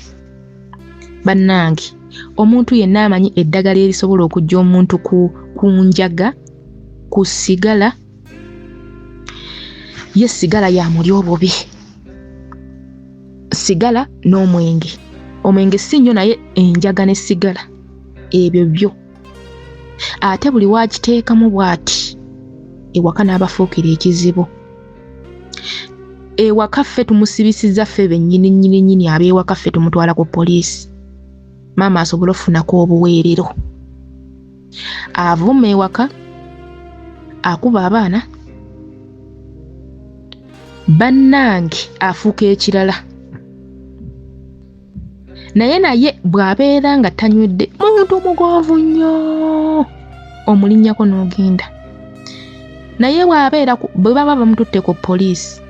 Bannange, omuntu yenna amanyi eddagala erisobola okuggya omuntu ku njaga, ku sigala, ye sigala yamuli obubi, sigala n'omwenge, omwenge si nnyo, naye enjaga ne sigala ebyo byo, ate buli waakiteekamu bw'ati ewaka n'abafuukira ekizibu. Ewaka ffe tumusibisizza ffe bennyini nnyini nnyini ab'ewaka, ffe tumutwala ku poliisi, maama asobole okufunako obuweerero. Avuma ewaka, akuba abaana, bannange afuuka ekirala. Naye bw'abeera nga tanywedde, muntu mugonvu nnyo, omulinnyako n'ogenda. Naye bw'abeera bwe baba bamututte ku poliisi,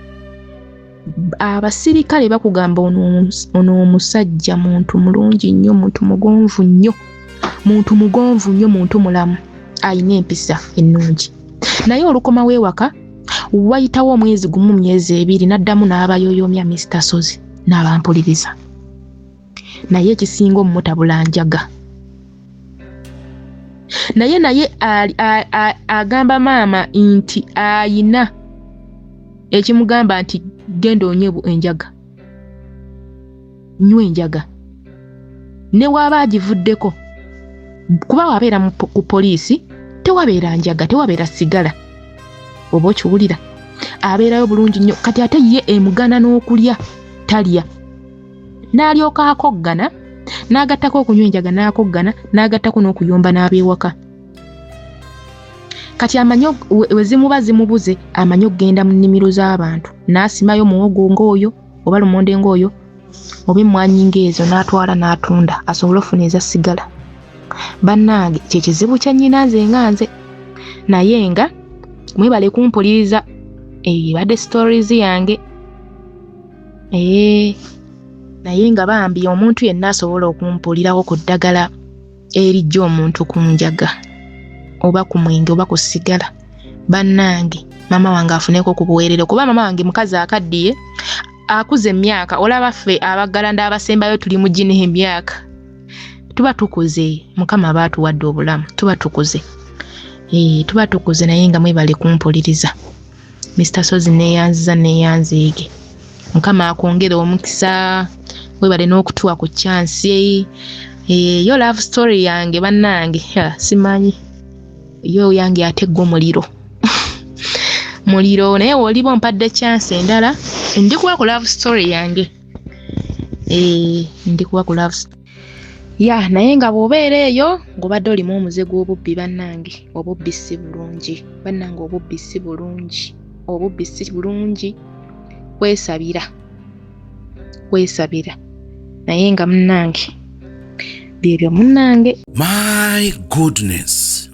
abasirikale bakugamba ono omusajja muntu mulungi nnyo, muntu mugonvu nnyo, muntu mugonvu nnyo, muntu mulamu, ayina empisa ennungi. Naye olukomawo ewaka, wayitawo omwezi gumu, myezi ebiri, n'addamu n'abayoyomya Mr Ssozi n'abampuliriza. Naye ekisinga ommutabula njaga. Naye agamba maama nti ayina ekimugamba nti genda onywe enjaga, nywa enjaga, ne waaba agivuddeko, kuba wabeera ku poliisi tewabeera njaga, tewabeera sigala, oba okiwulira. abeerayo bulungi nnyo. Kati ate ye emugana n'okulya talya, n'alyoka akoggana, n'agattako okunywa enjaga, n'akoggana, n'agattako n'okuyomba n'ab'ewaka. Kati amanyi we zimuba zimubuze, amanyi okugenda mu nnimiro z'abantu n'asimayo muwogo ng'oyo oba lumonde ng'oyo oba emmwanyi ng'ezo, n'atwala n'atunda asobole okufuna eza sigala. Bannange, kye kizibu kya nnyina nze nga nze, naye nga mwebale kumpuliriza. Ebadde stories yange, naye nga bambi omuntu yenna asobola okumpulirako ku ddagala erijja omuntu ku njaga oba ku mwenge oba ku sigala, bannange, maama wange afuneko ku buweerero, kuba maama wange mukazi akaddiye, akuze emyaka. Olaba ffe abaggalanda abasembayo tuli mu gino emyaka, tuba tukuze. Mukama aba atuwadde obulamu, tuba tukuze, tuba tukuze. Naye nga mwebale kumpuliriza. Mr Sozi, neeyanziza, neeyanzeege. Mukama akwongere omukisa, webale n'okutuwa ku chance. Yo love story yange, bannange, simanyi yo yange ate gwo muliro muliro, naye woliba ompadde chance endala, ndikuwa ku love story yange, ndikuwa ku love ya. Naye nga bw'obeera eyo ng'obadde olimu omuze gw'obubbi, bannange, obubbi si bulungi. Bannange, obubbi si bulungi, obubbi si bulungi. Kwesabira, kwesabira. Naye nga munnange, byebyo munnange. My goodness,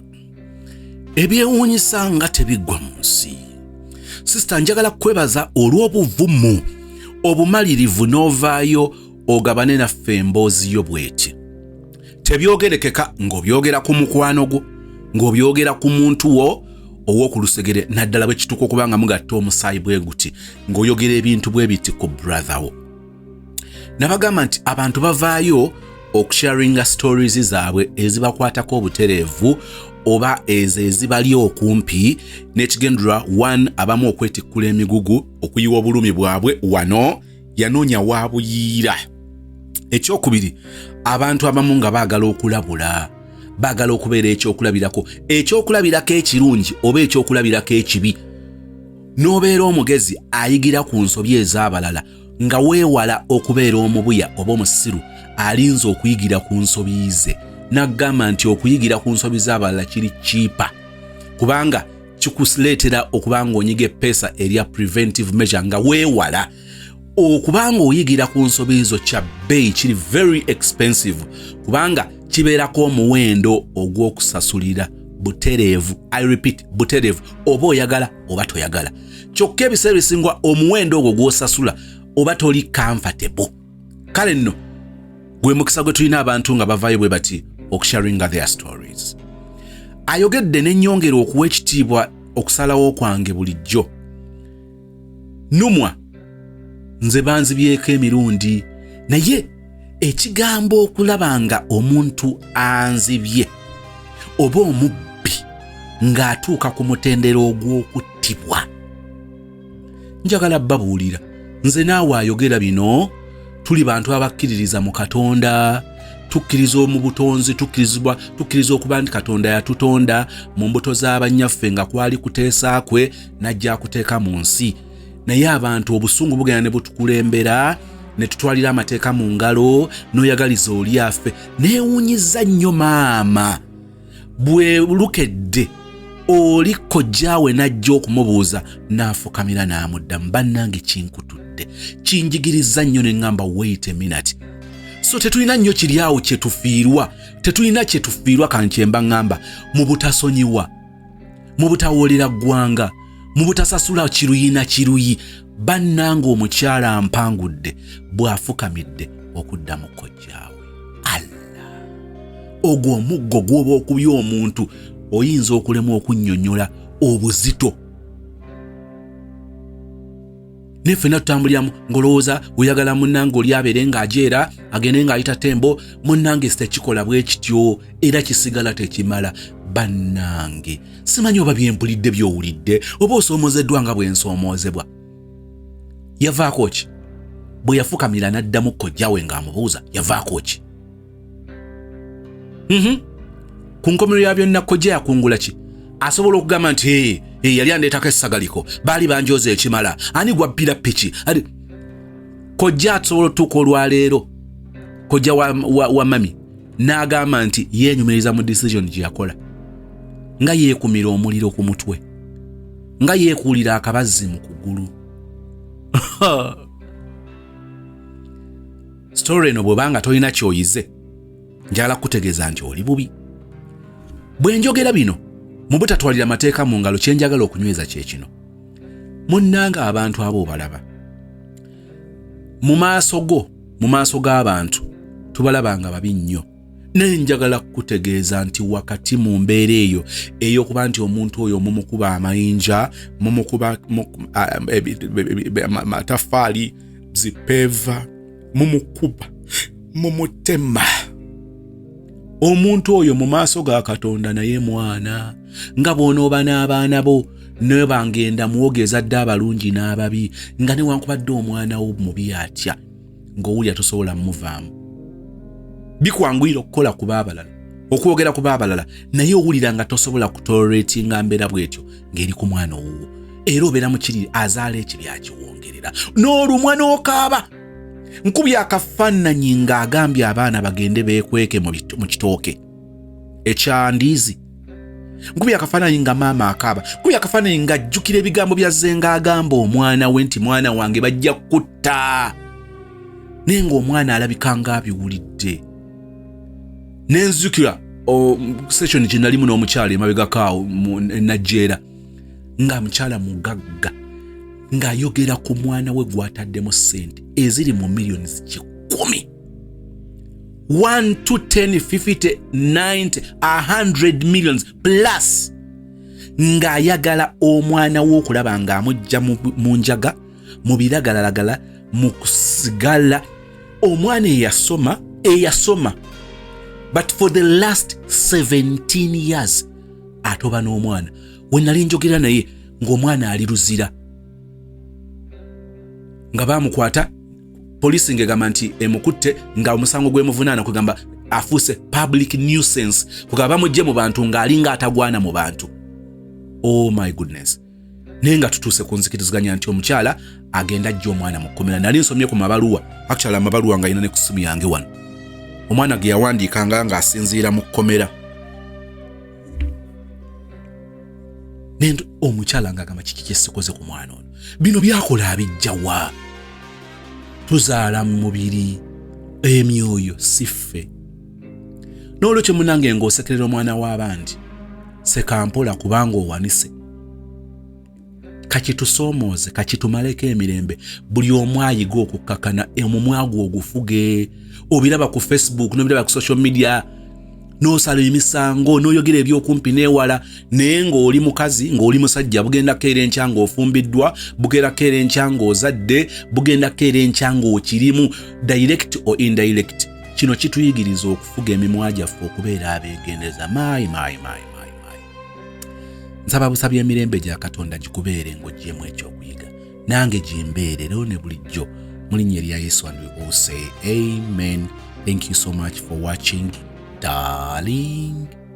ebyewuunyisa nga tebiggwa mu nsi. Sister, njagala kwebaza olw'obuvumu, obumalirivu, n'ovaayo ogabane naffe emboozi yo bw'eti. Tebyogerekeka ng'obyogera ku mukwano gwo, ng'obyogera ku muntu wo ow'oku lusegere, naddala bwe kituuka okuba nga mugatta omusaayi bwe guti, ng'oyogera ebintu bwe biti ku brother wo. Nabagamba nti abantu bavaayo okusharinga stories zaabwe ezibakwatako obutereevu oba ezo ezibali okumpi n'ekigendererwa one, abamu okwetikkula emigugu, okuyiwa obulumi bwabwe wano yanoonya waabuyiira. Ekyokubiri, abantu abamu nga baagala okulabula, baagala okubeera ekyokulabirako, ekyokulabirako ekirungi oba ekyokulabirako ekibi, n'obeera omugezi ayigira ku nsobi ez'abalala, nga weewala okubeera omubuya oba omusiru alinza okuyigira ku nsobi ze. N'agamba nti okuyigira ku nsobi z'abalala kiri cheaper, kubanga kikuleetera okuba ng'onyiga eppeesa erya preventive measure, nga weewala okuba ng'oyigira ku nsobi zo. Kya bbeeyi, kiri very expensive, kubanga kibeerako omuwendo ogw'okusasulira butereevu. I repeat, butereevu, oba oyagala oba toyagala. Kyokka ebiseera ebisinga omuwendo ogwo gw'osasula oba toli comfortable. Kale nno gwe mukisa gwe tulina, abantu nga bavaayo bwe bati okusharinga their stories. Ayogedde n'ennyongera okuwa ekitiibwa okusalawo kwange bulijjo. Numwa nze banzibyeko emirundi, naye ekigambo okulaba nga omuntu anzibye oba omubbi ng'atuuka ku mutendera ogw'okuttibwa, njagala babuulira, nze naawe ayogera bino tuli bantu abakkiririza mu Katonda. Tukkiriza mu butonzi, tukkirizibwa, tukkiriza okuba nti Katonda yatutonda mu mbuto z'abannyaffe nga kwali kuteesa kwe, n'ajja akuteeka mu nsi. Naye abantu obusungu bugenda ne butukulembera ne tutwalira amateeka mu ngalo, n'oyagaliza oli affe. Neewuunyiza nnyo maama bwe lukedde oli kojjaawe n'ajja okumubuuza, n'afukamira n'amuddamu. Bannange, kinkutudde, kinjigiriza nnyo, ne ŋŋamba, "Wait a minute." So tetulina nnyo kiri awo kyetufiirwa, tetulina kyetufiirwa. Kankyemba ŋŋamba, mu butasonyiwa, mu butawoolera ggwanga, mu butasasula kiruyi na kiruyi, bannanga, omukyala ampangudde bw'afukamidde okudda mu kojjaawe. Allah, ogwo omuggo gw'oba okubya omuntu, oyinza okulemwa okunnyonnyola obuzito. Naye ffenna tutambuliramu ng'olowooza oyagala munnange oli abeere ng'ajeera, agende ng'ayita tembo. Munnange, tekikola bwe kityo, era kisigala tekimala. Bannange, simanyi oba byempulidde by'owulidde, oba osoomozeddwa nga bwe nsoomoozebwa. Yavaako ki bwe yafukamira n'addamu kojjawe ng'amubuuza? Yavaako ki? Ku nkomerero ya byonna kojja yakungula ki? Asobola okugamba nti hey, hey, yali andeetako essagaliko, baali banjooza ekimala, ani gwabbira piki. Kojja asobola otutuuka olwaleero, kojja wa mami n'agamba nti yeenyumiriza mu decision gye yakola, nga yeekumira omuliro ku mutwe, nga yeekuulira akabazzi mu kugulu. Story eno bw'obanga tolina ky'oyize, njagala kukutegeeza nti oli bubi. Bwe njogera bino mu butatwalira mateeka mu ngalo, kye njagala okunyweza kye kino: munnanga, abantu abo obalaba mu maaso go, mu maaso g'abantu tubalaba nga babi nnyo, naye njagala kukutegeeza nti wakati mu mbeera eyo ey'okuba nti omuntu oyo mumukuba amayinja, mumukuba mataffaali, zipeeva, mumukuba, mumutema, omuntu oyo mu maaso ga Katonda naye mwana. Nga bw'onooba n'abaana bo, nebangenda muwogo ezadde abalungi n'ababi, nga newankubadde omwana wo mubi atya, ng'owulira tosobola muvaamu, bikwanguyira okukola ku baabalala, okwogera ku baabalala, naye owulira nga tosobola kutoleratinga mbeera bwetyo ng'eri ku mwana owuwo. Era obeera mukiri azaala ekibi akiwongerera n'olumwa n'okaaba. Nkubye akafaananyi ng'agambye abaana bagende beekweke mu kitooke ekyandiizi. Nkubye akafaananyi nga maama akaaba. Nkubye akafaananyi ng'ajjukira ebigambo bya Zenga agamba omwana we nti, "Mwana wange, bajja kutta," naye ng'omwana alabika ng'abiwulidde. Nenzijukira session gye nalimu n'omukyala emabegakaawo Najjeera, nga mukyala mugagga, ng'ayogera ku mwana we gw'ataddemu ssente eziri mu miliyoni 100, 1 to 10, 50, 90, 100 millions plus, ng'ayagala omwana we okulaba ng'amujja mu njaga, mu biragalalagala, mu kusigala. Omwana eyasoma, but for the last 17 years atoba n'omwana. We nali njogera naye ng'omwana ali Luzira, nga bamukwata poliisi, ng'egamba nti emukutte nga omusango gwemuvunaana kugamba afuuse public nuisance, kugamba bamugje mu bantu ng'alinga atagwana mu bantu. Oh my goodness! Naye nga tutuuse ku nzikiriziganya nti omukyala agenda ajja omwana mu kkomera. Nali nsomye ku mabaluwa, actually amabaluwa nga alina ne ku ssimu yange wano, omwana ge yawandiikanga ng'asinziira mu kkomera. Omukyala ng'agamba, "Kiki kyesikoze ku mwana ono? Bino byakola abijjawa?" Tuzaala mu mubiri, emyoyo si ffe. N'olwekyo munange, ng'osekerera omwana w'abandi, sekampola, kubanga owanise. Kakitusoomooze, kakitumaleko emirembe. Buli omu ayiga okukkakana, omumwa gwo ogufuge. Obiraba ku Facebook, nobiraba ku social media, n'osala emisango, n'oyogera ebyokumpi n'ewala, naye ng'oli mukazi, ng'oli musajja, bugenda keera enkya ng'ofumbiddwa, bugenda keera enkya ng'ozadde, bugenda keera enkya ng'okirimu, direct or indirect. Kino kituyigiriza okufuga emimwa gyaffe, okubeera abeegendeza. Mayi mayi mayi mayi mayi, nsaba busabya emirembe gya Katonda gikubeere ng'oggyemu ekyokuyiga, nange gimbeere leero ne bulijjo, mu linnya erya Yesu. And we all say amen. Thank you so much for watching, darling.